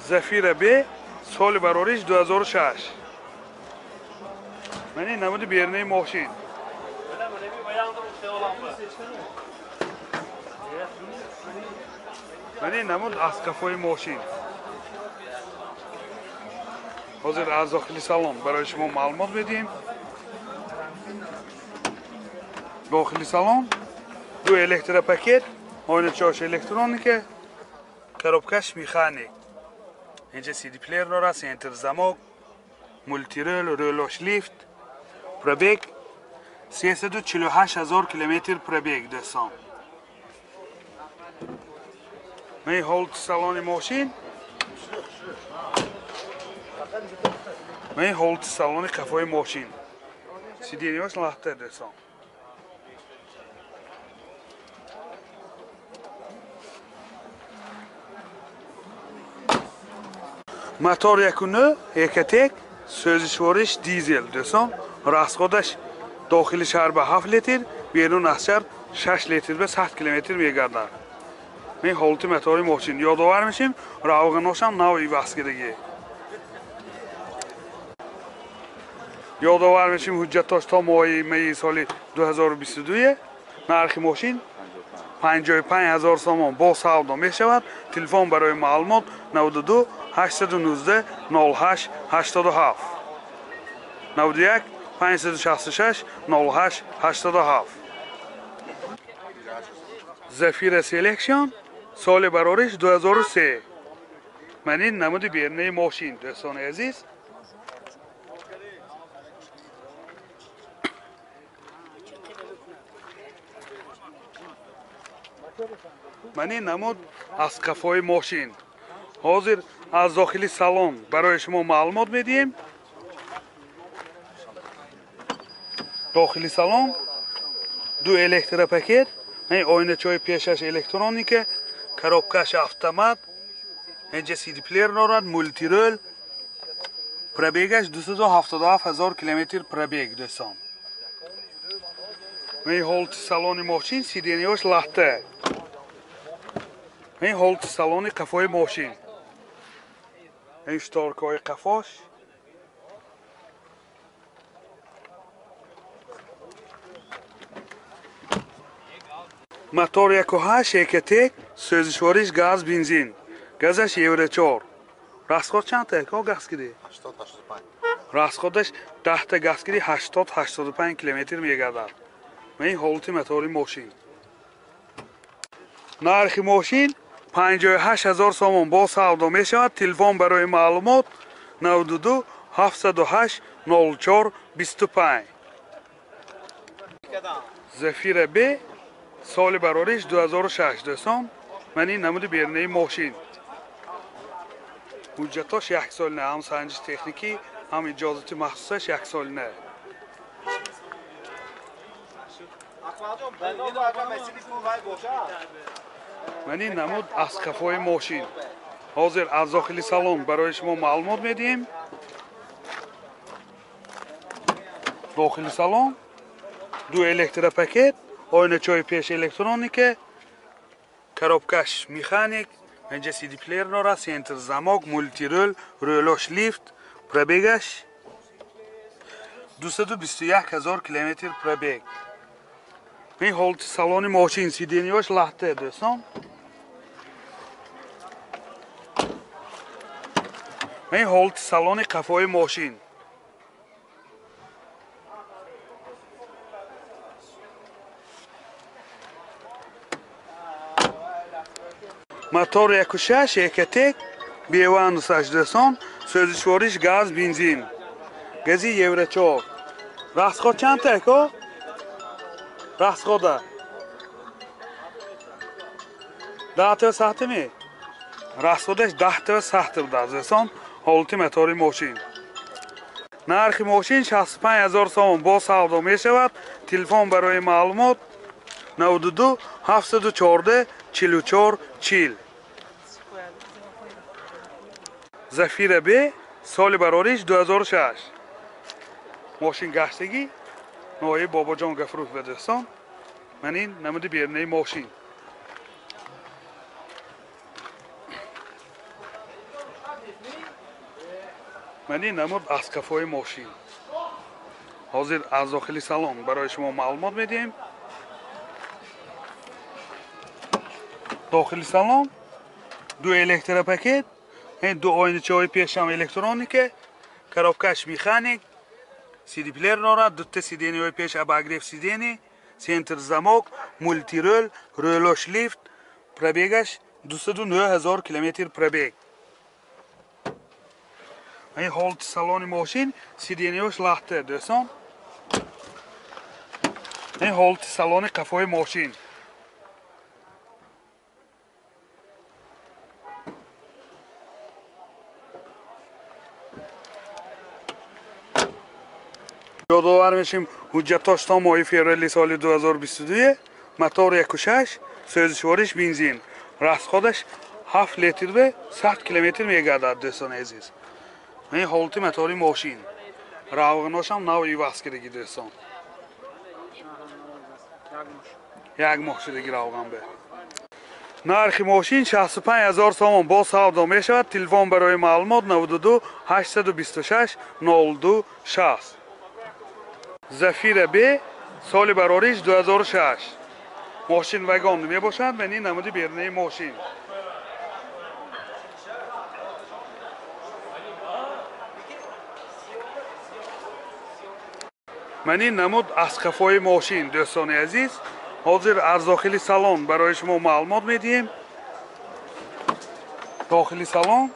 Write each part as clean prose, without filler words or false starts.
Зафира Б соли барориш 2006. Ман ин намуди берунаи мошин. Ман ин намуд аз қафои мошин. Ҳозир аз дохили салон барои шумо маълумот медиҳем. Дохили салон ду электропакет, оиначаҳош электроника, коробкаш механик. Инҷа CD плеер дорад, центр замок, мултирол, ролош лифт, пробег 348 ҳазор километр пробег дӯстон. Ман ҳолати салони мошин, ман ҳолати салони қафои мошин. Сиденияш лахта дӯстон. Мотор 1.9 Экотек, сӯзишвориш дизел дӯстон. Расходаш дохили шаҳр ба 7 литр, берун аз шаҳр 6 литр ба 100 километр мегардад. Ман ҳолати мотори мошин ёдовар мешем, равғаношам нав иваз кардагӣ. Ёдовар мешем ҳуҷҷатош то моҳи майи соли 2022. Нархи мошин 55 ҳазор сомон бо савдо мешавад. Телефон барои маълумот 92 819 08 87 91 566 08 87. Зафира Селекшн соли барориш 2003. Ман ин намуди берунаи мошин дӯстони азиз. Ман ин намуд аз қафои мошин. Ҳозир аз дохили салон барои шумо маълумот медиҳем. Дохили салон ду электропакет, оиначаҳои пешаш электроника, коробкаш автомат, инҷа CD плеер дорад, мултирол, пробегаш 277 ҳазор километр пробег дӯстон. Ман ҳолати салони мошин, сиденияш лахта. Ман ҳолати салони қафои мошин. Ин шторкаҳои қафош. Мотор 1.8 Экотек, сӯзишвориш газ бензин. Газаш Евро 4. Расход чанд та ко газ киди? 80-85. Расходаш 10 та газ киди 80-85 километр мегардад. Ман ин ҳолати мотори мошин. Нархи мошин 58 ҳазор сомон бо савдо мешавад. Телефон барои маълумот 92 708 04 25. Зафира Б соли барориш 2006 дӯстон. Ман ин намуди берунаи мошин. Ҳуҷҷатош як солина, ҳам санҷиши техникӣ, ҳам иҷозати махсусаш як солина. Ман ин намуд аз қафои мошин. Ҳозир аз дохили салон барои шумо маълумот медиҳем. Дохили салон ду электропакет, оиначаҳои пеш электроника, коробкаш механик, инҷа CD плеер дорад, центр замок, мултирол, ролош лифт, пробегаш 221 ҳазор километр пробег. Ин ҳолати салони мошин, сиденияш лахта дӯстон. Ин ҳолати салони қафои мошин. Мотор 1.6 Экотек, беванусаш дӯстон, сӯзишвориш газ бензин. Гази Евро 4. Расход чанд та ко? Расхода 10 та сахтими? Расходаш 10 та сахт будааст дӯстон. Ҳолати мотори мошин. Нархи мошин 65 ҳазор сомон бо савдо мешавад. Телефон барои маълумот 92 714 44 40. Зафира Б соли барориш 2006. Мошин гаштагӣ ноҳияи Бобоҷон Гафуров ба дӯстон. Ман ин намуди берунаи мошин. Мани намуд аз қафои мошин. Ҳозир аз дохили салон барои шумо маълумот медиҳем. Дохили салон ду электропакет, ду оиначаҳои пешам электроника, коробкаш механик, CD-плеер дорад, дута сиденияҳои пеш обогрев сидений, центр замок, мультирул, рӯлош лифт, пробегаш 209 000 километр пробег. Ин ҳолати салони мошин, сиденияш лахта, дӯстон. Ин ҳолати салони қафои мошин. Ёдовар мешим, ҳуҷҷатош то моҳи феврали соли 2022, мотор 1.6, сӯзишвориш бензин, расходаш 7 литр ва 100 километр мегардад, дӯстони азиз. Ин ҳолати мотори мошин. Равғаношам нав иваз кардагӣ, дӯстон. Як моҳ шудаги равған бе. Нархи мошин 65 000 сомон бо савдо мешавад. Телефон барои маълумот 92 826 02 60. Зафира Б соли барориш 2006. Мошин вагон мебошад ва ин намуди берунаи мошин. Ман ин намуд аз қафои мошин, дӯстони азиз. Ҳозир аз дохили салон барои шумо маълумот медиҳем. Дохили салон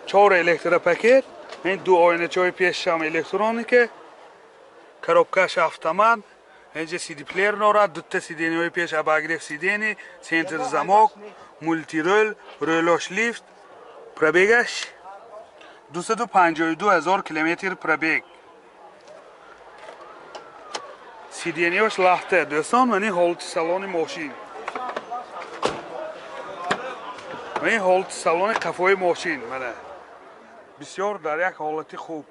4 электропакет, ин ду оиначаҳои пешам электроника, коробкаш автомат, инҷа CD-плеер дорад, дута сиденияҳои пеш обогрев сидений, центр замок, мультирул, рӯлош лифт, пробегаш 252 000 километр пробег. Сиденияш лахта, дӯстон. Ман ин ҳолати салони мошин. Ман ин ҳолати салони қафои мошин. Мана бисёр дар як ҳолати хуб.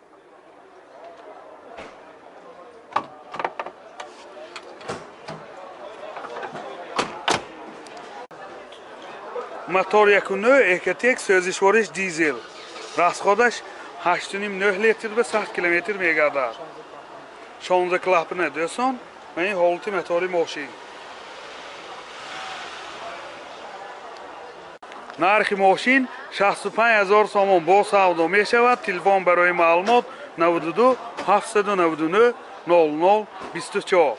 Мотор 1.9 Экотек, сӯзишвориш дизел. Расходаш 8.9 литр ба 100 километр мегардад. 16 клапана, дӯстон. Ман ин ҳолати мотори мошин. Нархи мошин 65 000 сомон бо савдо мешавад. Телефон барои маълумот 92 799 00 24.